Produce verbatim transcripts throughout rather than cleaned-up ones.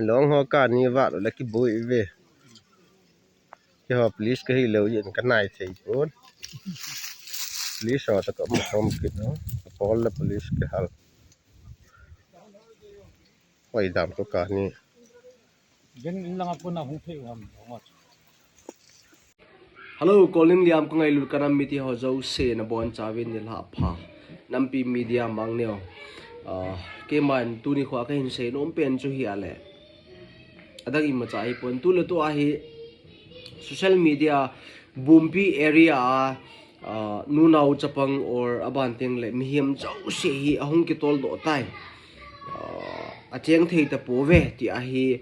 Long ho kani vat le kibui ve. Keiho police kahi lou jeh in kanai thei pon. Police ho toh kaum khom kit u. Kapol le police kihal. Hoi dam toh kani. Gen in langa pon a hung thei u ham. Hello, Colin Liam ka ngailut ka nam mite ho jouse nabonchauvin nilhah pha. Nampi Media mangneo. Ah, keiman tuni khoa kahin seinom pen chu hi ale. Adang imacha hipon, tu le tu a hi social media Bumpi area a, ah, nunao chapang or aban teng le mihem jouse hi ahung kitol doh tai. Ah, acheng thei tapouve ti ahi,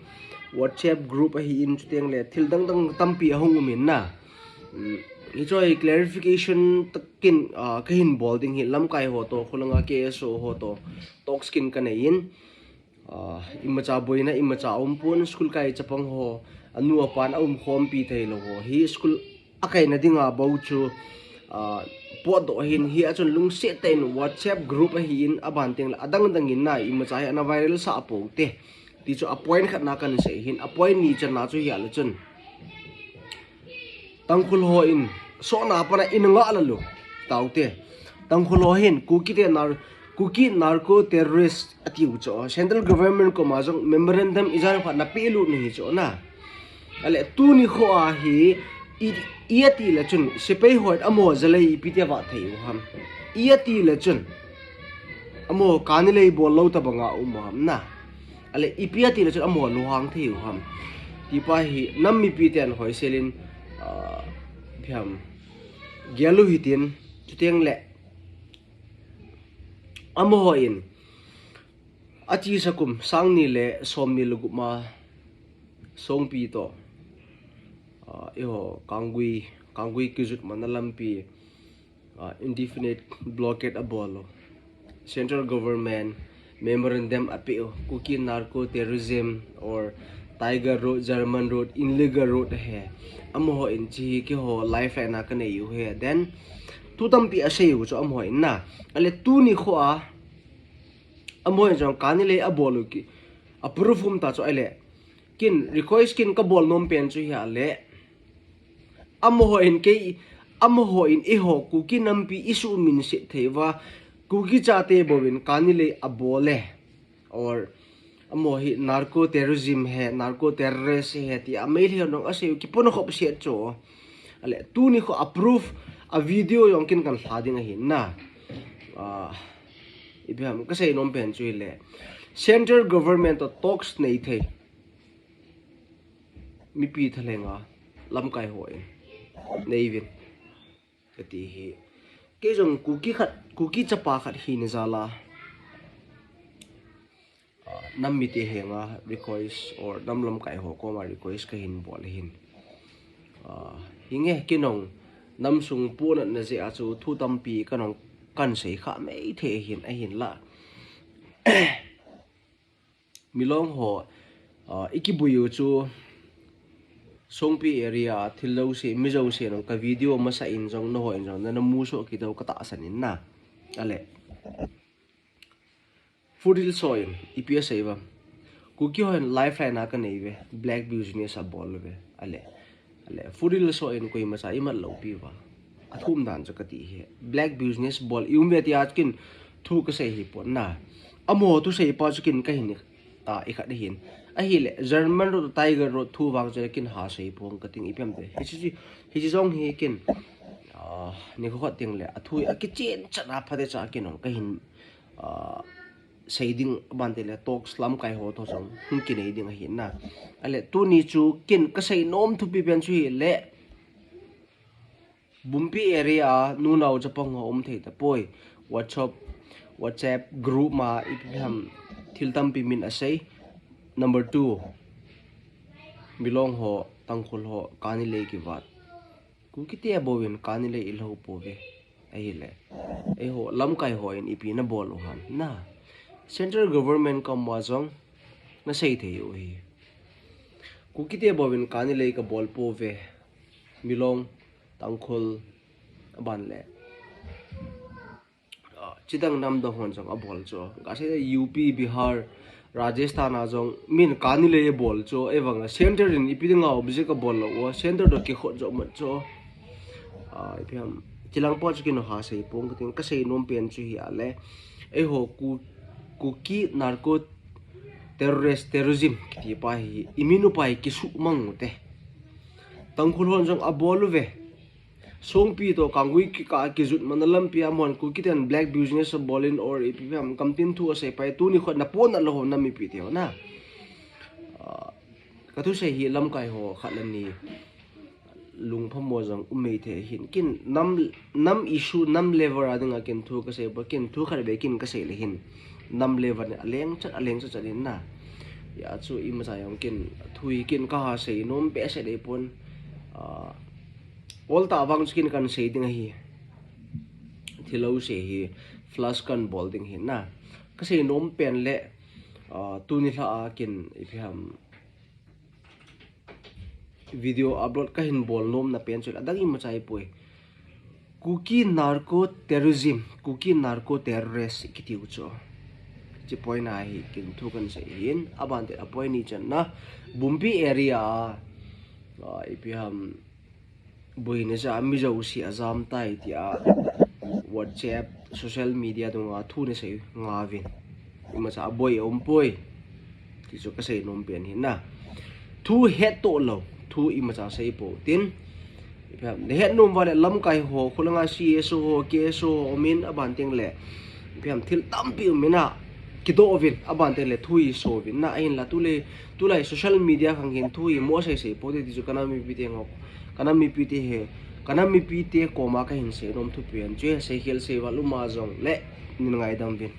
WhatsApp group ahin chuteng le thil dang dang tampi ahung um in na. Um, hichu hi clarification takin, ah, kahin bol ding hi lamkai ho toh, khulanga K S O ho toh, talks kin kanei in. Ah, imacha boina, imacha um pon, school kai chapang ho, anu apan aum khompi thei lou ho. Hi school akaina dinga bou chu, ah, potdoh hin hi achun lungset tah in WhatsApp group ahin aban teng le adang dang in na imacha hi ana viral sah pou te. Ti chu a point khat na kan sei hin, a point ni channa chu hi ale chun. Tangkhul ho in, sona pana in nga la lu. Taute. Tangkhul ho hin, Kuki te nar-, Kuki narco terrorist atiu chu. Central government koma jong memorandum ijan khat na pelu ni hi chu na. Ale tuni khoa hi, i, i ati le chun, sepai ho amaho jalei ipi tia va thei u ham. I ati le chun, amaho kani lei bol lou tabanga um u ham na. Ale ipi ati le chun amaho lunghang thei u ham. Tipa hi nam mipi ten hoisel in, ah, phiam. Gelu hitin, chuteng le. Amaho in. Achesa kum, sang ni le som ni le gup ma. Songpi toh. Ah, eiho, Kanggui, Kanggui kijot mana lampi. Ah, indefinite blockade abol u. Central government memorandum ape u. Kuki narco terrorism or Tiger Road, German Road, illegal road ahi. Amaho in hiche hi keiho lifeline a kanei u ahi. Then, thu tampi asei u chu amaho in na. Ale tuni khoa, amaho in jong kani lei abol u ki. A proof um ta chu ale. Kin request kin kabol nom pen chu hi ale. Amaho in kei, amaho in eiho Kuki nampi isuhminset thei uva, Kuki chate bou in kani lei abol e. Or, amaho hi narco terrorism ahi, narco terrorist ahi, ti a Meitei ho nung asei u kipon khop set chu. Ale, tuni khoa proof, a video jong kin kan lha ding ahi na. Ah, ipi ham kasei nom pen chu hi le. Central government toh talks nei thei. Mipi thalhenga lamkai ho in. Nei uvin. Kati hi. Kei jong Kuki khat, Kuki chapa khat hina jal a. Ah, nam mite henga request or nam lamkai ho koma request kahin bol ahin. Ah, hinge kei nung nam sung punat na jeh a chu thu tampi kanung kan sei kha mai thei ahin, ahinla. Milong ho, ah, ikibui u chu Songpi area thil jouse, mi jouse nung ka video masa in jong, nangho in jong, nana musoh kit u katahsan in na. Ale. Furil so in, ipi asei uvam. Kuki ho in lifeline a kanei uve, black business abol uve. Ale. Ale, Furil so in koima cha imat lou pi uva. Athum dan chu kati hi. Black business bol i um uve tia chu kin thu kasei hi pon na. Amaho thusei pa chu kin kahin, ah, ikhat ahin. Ahile, German Road, Tiger Road thu vang chu kin ha sei pon kating ipi ham te. Hiche, hiche jong hi kin, ah, nikho khat teng le, athu akichen chat a phatecha kin ong kahin, ah, sei ding ban te le talks lamkai ho toh jong hung kinei ding ahi na. Ale tuni chu kin kasei nom thupi pen chu hi le Bumpi area a nunao chapang ho um thei tapoi. WhatsApp, WhatsApp group ma ipi ham thil tampi min asei. Number two, Milong ho, Tangkhul ho, kani lei kivat. Kuki te bou in kani lei ilou pouve. Ahile. Eiho, lamkai ho in ipi nabol u ham. Na. Central government koma jong nasei thei u hi. Kuki te bou in kani lei kabol pouve. Milong, Tangkhul, aban le. Ah, chidang nam dang hon jong abol chu. Kasei U P, Bihar, Rajasthan a jong min kani le bol chu, ei vang a center in ipi dinga object a bol lou, center toh kikhot jo mat chu. Ah, ipi ham, chilang pa chu kin ha sei pong ka ting, ka sei nom pen chu hi a le. Eiho Ku-, Kuki narco terrorist, terrorism kiti pa hi, i min u pa hi kisu mang u te. Tangkhul hon jong a bol u ve. Songpi toh Kanggui kikah kijut man a lampi a mon Kuki ten black business a bol in or ipi ham kam tin thu a sei pai tuni khot na pon a lo ho nam mipi te ho na. Ah, ka thu sei hi lamkai ho khat le ni lungphamo jong um mei thei hin kin nam, nam issue nam level a dinga kin thu ka sei ba kin thu khat be kin ka sei le hin nam level a leng chat a leng chat chat in na. Ya chu imacha jong kin thu hi kin ka ha sei nom behseh dei pon. Ah, Ol ta vang chu kin kan sei ding ahi. Thilou sei hi flash kan bol ding hi na. Ka sei nom pen le, ah, tuni lha a kin ipi ham video upload ka hin bol nom na pen chu adang imacha i poi. Kuki narco terrorism, Kuki narco terrorist kiti u chu. Chi point a hi kin thu kan sei hin, aban te a point ni chan na. Bumpi area a, ah, ipi ham Boi na ja, mi jouse a jam tai tia WhatsApp, social media dunga thu na sei nga vin. Imacha a boi a um poi. Ti chu ka sei nom pen hi na. Thu het to lo, thu imacha sei po tin. Ipi ham, na het nom va le lamkai ho, khulanga C S O ho, K S O ho, min aban teng le. Ipi ham, thil tampi um min a. Kido vin, aban teng le thu i so vin na, ahin la tu le, tulai social media khang hin thu i mo sei sei po te ti chu ka nam mipi te ngok. Ka nam mipi te he, ka nam mipi te koma ka hin sei nom thupi an chu he, sei khel sei val um a jong le, nin ngaidam vin.